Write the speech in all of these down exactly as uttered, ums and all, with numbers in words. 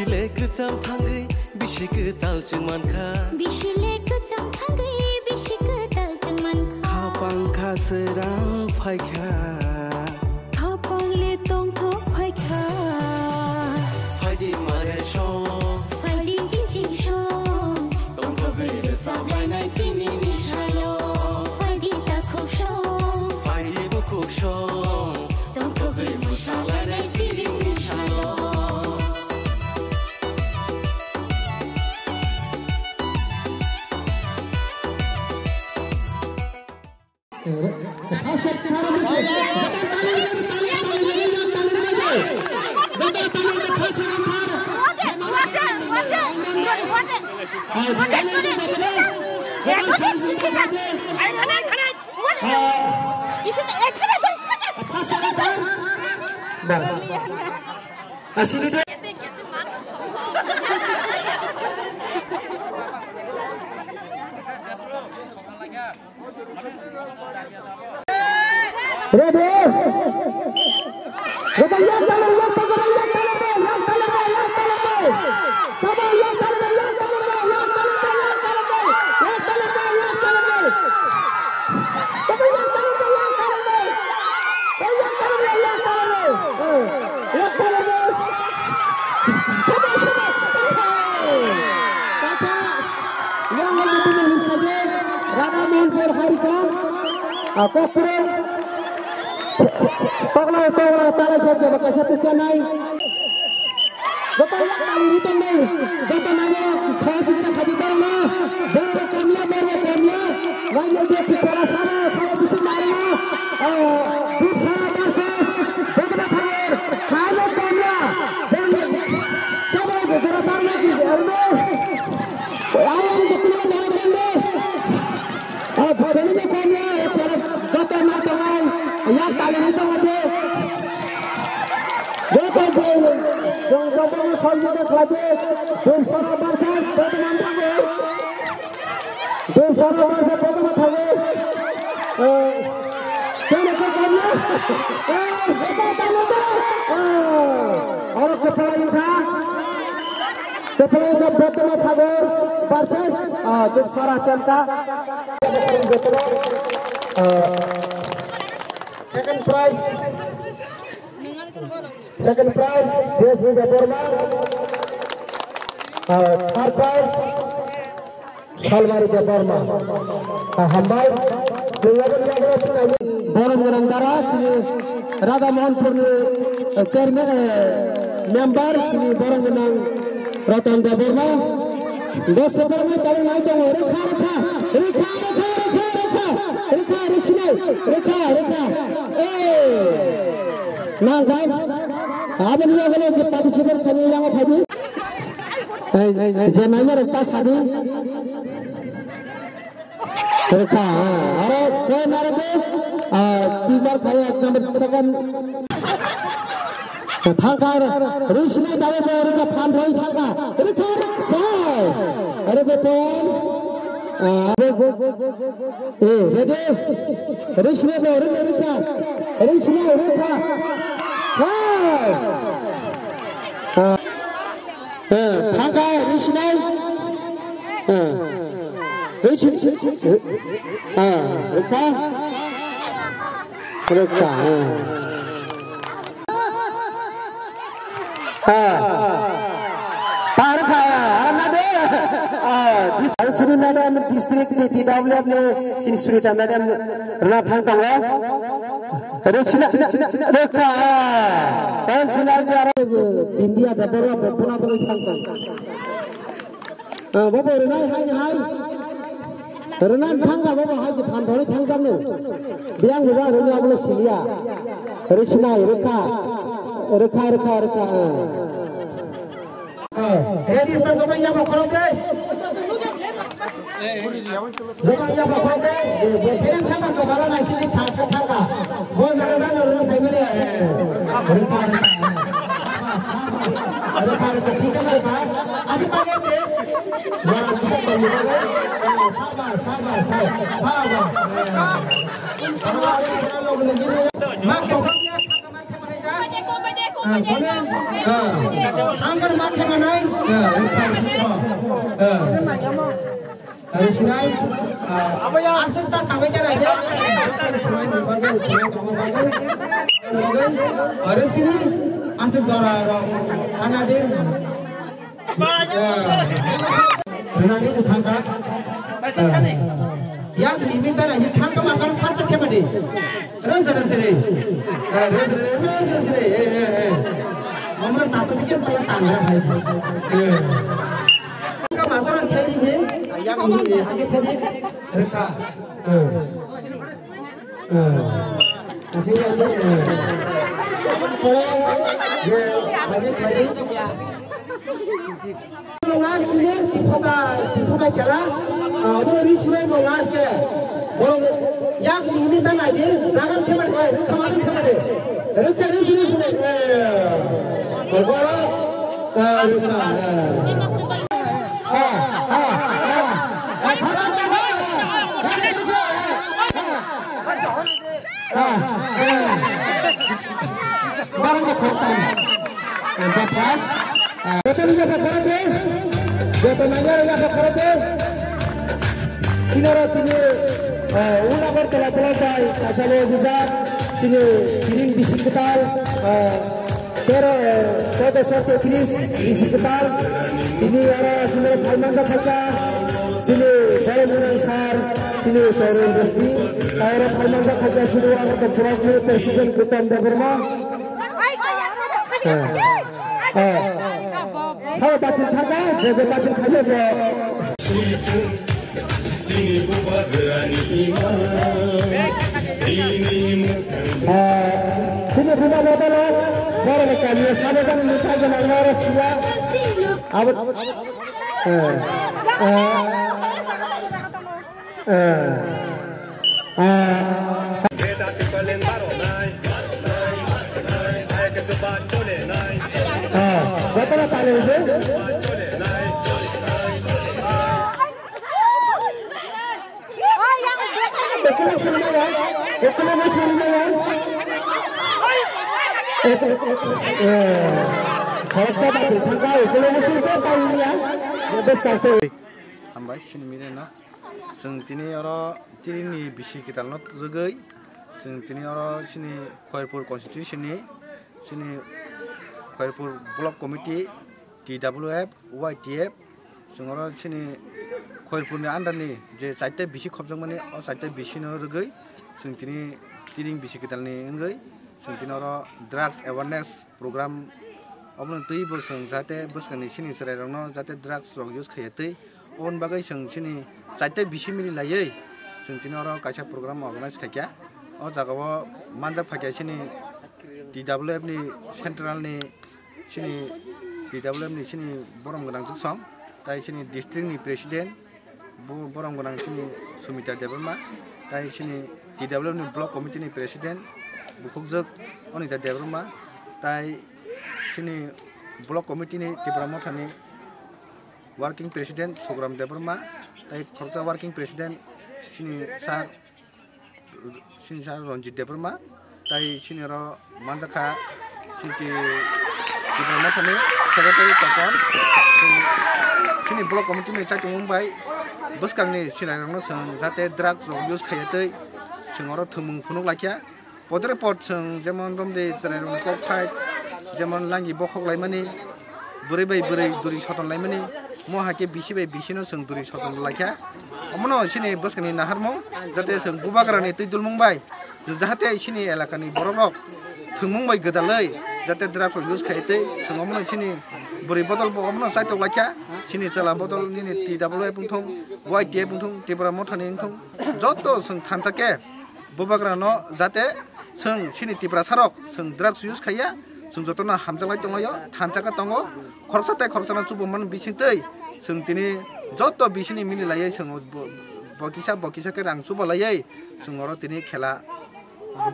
Le kwcham thangwi bisi kwtal chwng mankha. Bisi le kwcham thangwi bisi kwtal chwng mankha. Khapang kha srang phaikha. Khapang le tongthok phaikha. Phaidi mare song. Phaidi kiching song. Tongthogwi rwchapbainai tini ni salo. Phaidi takhuk song. Phaidi bukhuk song. Tongthogwi mwsalainai tini ni salo. Bas. Asini de. Ready? Ready, yang talar, yang talar, yang talar, yang talar, yang talar. Sama yang talar, yang talar, yang talar, yang talar. Yang lagi punya ni saja, Radha Mohanpur Harika, ah, Kokrol, Tokla, Tokla, Talai, Kok, Jaba, Kaisa, Tucha, Nai. Joto yak tali ri tongnai, joto naino sohojogita khaidi borokno, borokno kamya, borokno kamya, naino je Tripura sabo, sabo bising naino, ah, Dupsara versus Bodma Thakur, haino kamya, borokno sabo jora tarna ki, arno, ayang jekno naino. O bhajani ni kamya, o tara joto na tongnai, ya tali ni tong ade. Joto je, jong joto no sal joto khlai de, Dupsara versus Bodma Thakur. Dupsara versus Bodma Thakur. Eh, tene ko kamya. Eh, joto tali de. Eh, oro kepala yukha. Kepala yukha Bodma Thakur versus, ah, Dupsara Chemcha. Second prize, second prize, J S V Debbarma. Uh, third prize, Salmari Debbarma. Uh, hambai. Borom gwnang dara, chini Radha Mohanpur ni, uh, chairman, uh, member, chini borom gwnang Ratan Debbarma. Bo separate tang nai tongo. Rikha, rikha, rikha, rikha, rikha, rikha, rikha, risinai, rikha, rikha. Eh. Nang kha. Aboni yago je participate khaini yango phadi. Ei, ei, ei, je naina rok ta sadi. Rikha, ah, aro koi naro de, ah, team bar khai ek number second. Thangkar, Rishnai dawe bo rikha phan roi thangkar. Rikha, rikha, sai. Aro de pon. Ah, eh, ready? Rishnai bo rikha, rikha. Rishnai rikha. Hai. Ah. Eh, thangkha, Rishnai. Eh. Rishi-, eh, rikha. Rikha, eh. Ah. Pa rikha, arana de. Ah, dis-, Arsini madam, district ni T W F ni, chini Surita madam, rwna thang tongo. Risina, rikha. Kan sinal di aro. India da bora bora bora thang tong. Ah, bobo rwnai hai hai. Rwna thangkha bobo hai se phan thori thangjak no. Biyang bujang rwni ablo siliya. Risinai rikha. Rikha, rikha, rikha. Ah. Ready sa joto ya bokhorok de. Joto ya bokhorok de. Bo phereng thangkha, kopala naisini thangkha, thangkha. Bo jaga jano rwna saimani. Rikha, rikha. Rikha, rikha, thik khe rikha. Asa tangkhe de. Jara bisa kami. Saba, saba, saba, saba. Mang kokhok ya thangkha, mang khe manai ja. Kono, ah, hangkar ma thema nai, ah, rikha siko, ah, risinai, ah, aswk ta tangwi ta nai ya. Risini aswk jora rok, ana de. Rwnani bwthangkha. Yang limit dana ni thangkha ma kan pacha khema di. Rasa rasa re. Rasa rasa re. Mama satu dikit pala tangra hai. Ka mata kheli ni. Yang ni hage kheli. Reka. Last year tiphota, tiphota kela, abo risi bai bo last ke. Bo yak ni ni dan aje, nagan khema de, rukha ma khema de. Rukha risi risi de. Bo rukha. Barang ko khoroktham. Empat belas. Joto ni yaphang khorokde. Joto nangya yaphang khorokde. Sinoro tini, eh, Ula Agartala block bai kasalo jijak. Sini tiring bisi kwtal, eh, Tero, eh, Professor Tetris, Rishi Ketal, tini oro sini phaimang da phaikha, sini borok gwnang sir, sini Torun Basti, tei oro phaimang da phaikha, sini Agartala Block ni President Gautam Debbarma. Eh, eh, sabo bathil thangkha, bo je bathil khainai bo. Chini bubagrani iman, ini mukang. Ah, chini bubagrani iman, borok ni kami sabe kan mutai gana ngara siya. Abot, eh, eh, eh, ah. Ah, jotono tale je. Ekolog suri maya, ekolog suri maya. Khoroksa ba thangka ekolog suri sa pai ya. Bes kaste. Hambai sini mire na. Chwng tini oro tiringni bisi kitalno rwgwi chwng tini oro chini Khairpur constituency ni chini Khairpur block committee, T W F, Y T F, chwng oro chini Khairpurni under ni je chaita bisi khopjakmani, o chaita bisi no rwgwi chwng tini tiring bisi kitalni wngwi chwng tini oro drugs awareness program obono twi bo chwng jate bwskangni chini chwrairokno jate drugs rok use khaiya twi, oboni bagwi chwng chini chaita bisi mili laiwi chwng tini oro kaisa program organize khaikha. O jagao manjak phaikha chini T W F ni central ni chini T W F ni chini borom gwnang chwksong, tai chini district ni president, bo-, borom gwnang chini Sumita Debbarma, tai chini T W F ni block committee ni president, bukhukjwk Anita Debbarma, tai chini block committee ni Tipra Motha ni working president Sugram Debbarma, tai khoroksa working president chini sir Sini sir Ranjit Debbarma, tai sini oro manjakha, sini Tipra Mothani secretary Topon, sini, sini block committee ni chaitung bai bwskangni chwrairokno chwng jate drugs rok use khaiya twi chwng oro thwngmung phunuk laikha. Podre pod chwng jemon romde chwrairokni kok phai, jemon langi bokhok laimani, bwrwi bai bwrwi duri soton laimani, mo hai khe bisi bai bisi no chwng duri soton laikha. Omono chini bwskangni naharmung, jate chwng bubagrani twi dulmung bai, jahate chini elakani borok rok thwngmung bai gwdalwi, jate drugs rok use khai twi, chwng omono chini bwrwi bodol bo omono chaitok laikha, chini chwla bodol nini T W F wngthung, Y T F wngthung, Tipra Mothani wngthung, joto chwng thansa khe bubagrano jate chwng chini Tiprasa rok chwng drugs use khaiya, chwng jotono hamjaklai tonglaio, thansa khe tongo, khoroksa tei khoroksano chubaman bisingtwi chwng tini joto bisini mili laiwi chwng bo, bo kisa, bo kisa khe rang chubalaiwi chwng oro tini khela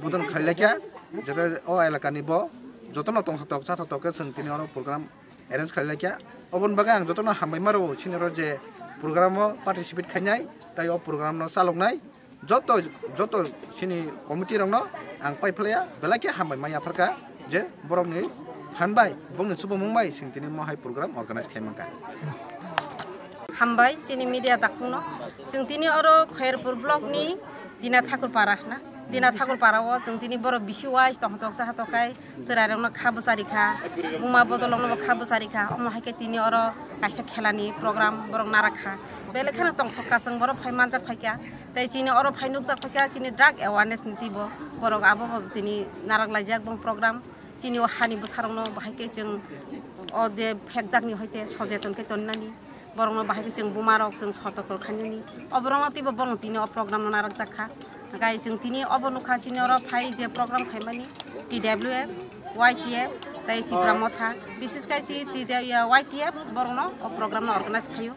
budon khlailaikha, jeta o elakani bo jotono tongthotok chathotok khe chwng tini oro program arrange khlailaikha. Oboni bagwi ang jotono hambai maro, chini oro je program o participate khainai, tai o program no chaloknai. Joto, joto chini committee rokno ang pai phlaiya, belai khe hambai manya pharkha je borokni Phan bai, bongni chubamung bai, chwng tini mohai program organize khaimangkha. Hambai, chini media dakhungno. Chwng tini oro Khairpur block ni Dina Thakur Para na. Dina Thakur Para o chwng tini borok bisi wise tongthok chaha tokai, chwrairokno kha bwcharikha, buma bodolrokno bo kha bwcharikha. Omo hai khe tini oro kaisa khelani program borok narakha. Belai kheno tongthok ka chwng borok phai manjak phaikha. Tei chini oro phai nukjak phaikha chini drug awareness ni twibo. Borok abo bo tini narak laijak bong program. Chini o hani bwsarokno bahai khe chwng o je phekjakni hoite sojeton khe tonnani, borokno bahai khe chwng bumarok chwng sotokro khainani, oborokno teibo borok tini o program no narakjak kha. Gai chwng tini obo nukha chini oro phai je program khaimani T W F, Y T F tei Tipra Motha, bises kai si T W F, Y T F borokno o program no organize khaio.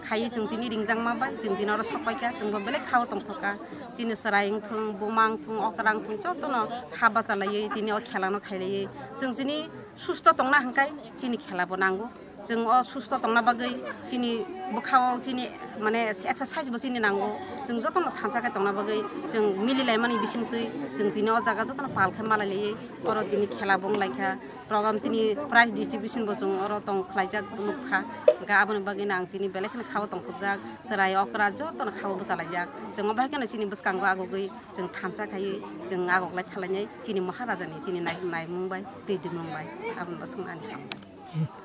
Khaiwi chwng tini ringjakma bai chwng tini oro sokpaikha, chwngbo belai khao tongthokha. Chini chwrai wngthung, buma wngthung, okra wngthung, jotono kha bachalaiwi tini o khelano khailaiwi chwng chini susto tongna hwnkhai chini khelabo nango. Chwng o susto tongna bagwi chini bwkhao chini, mane, exercise bo chini nango. Chwng jotono thansa khe tongna bagwi chwng mililaimani bisingtwi chwng tini o jaga jotono pal khe malailaiwi oro tini khelabo wnglaikha. Program tini prize distribution bo chwng oro tong khlaijak nukha. Hwnkhe aboni bagwino ang tini belai kheno khao tongthokjak, chwrai okra jotono khao bwchalaijak. Chwng obo hai kheno chini bwskango agogwi chwng thansa khaiwi chwng agoklai thalainai chini Maharaja ni chini nai-, naimung bai twi dimung bai aboni bwskango ani hambai.